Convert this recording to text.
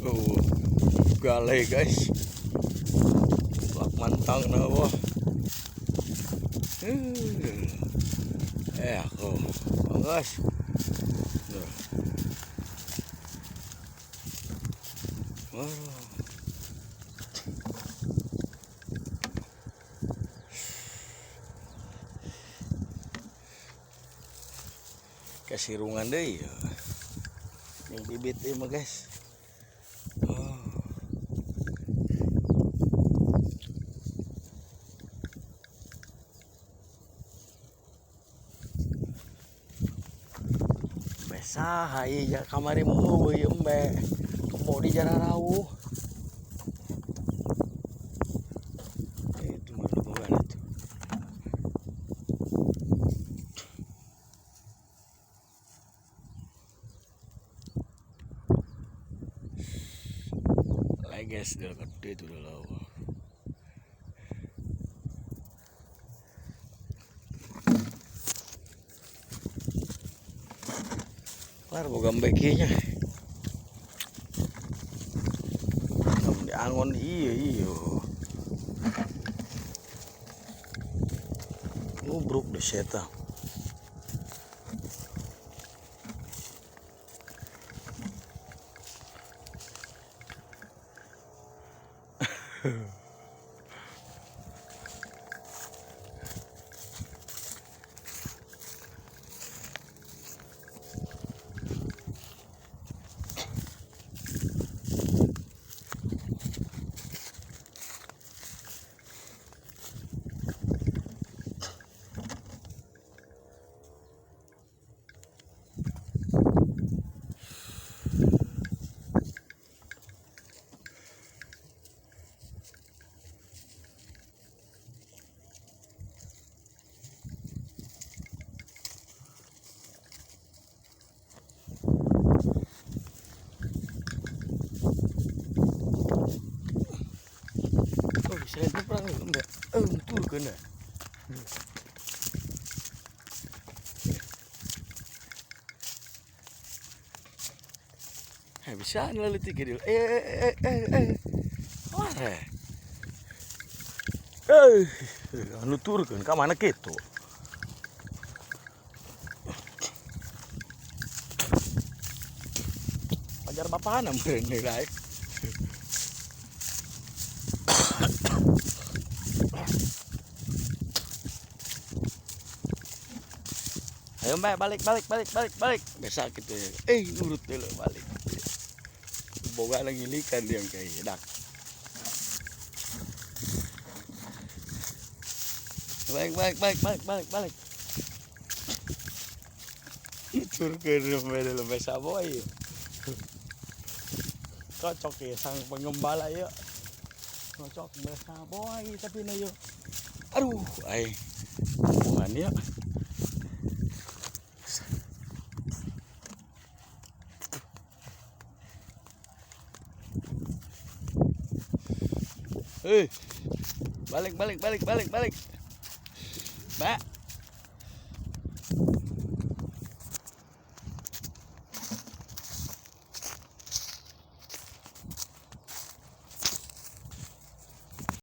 Oh, galai guys. Lak mantang na wah. Eh aku, guys. Kasirungan deh ya. Yang bibit ini mah guys. Oh. Besah ieu kamari mah eueuh ieu embe. Kebo di jararauh. Itu mah bukan itu. Leges dulu gede itu dulu. Kelar boga bekinya. Diangon iya iya. Ngubruk deh seta. Saya perang enggak. Betul kena. Bisa lalu tiga dulu. Mana? Anu turun ke mana gitu? Pajar bapak meureun deui. Ayo mbak, balik. Besok gitu ya. Nurut dulu balik. Boga lagi ngilikan dia kayak dak. Balik. Tur ke rumah saboy. Cocok ya sang pengembala ya. Cocok saboy tapi na yo. Aduh, ai. Bukan ya. Hei, balik. Mbak.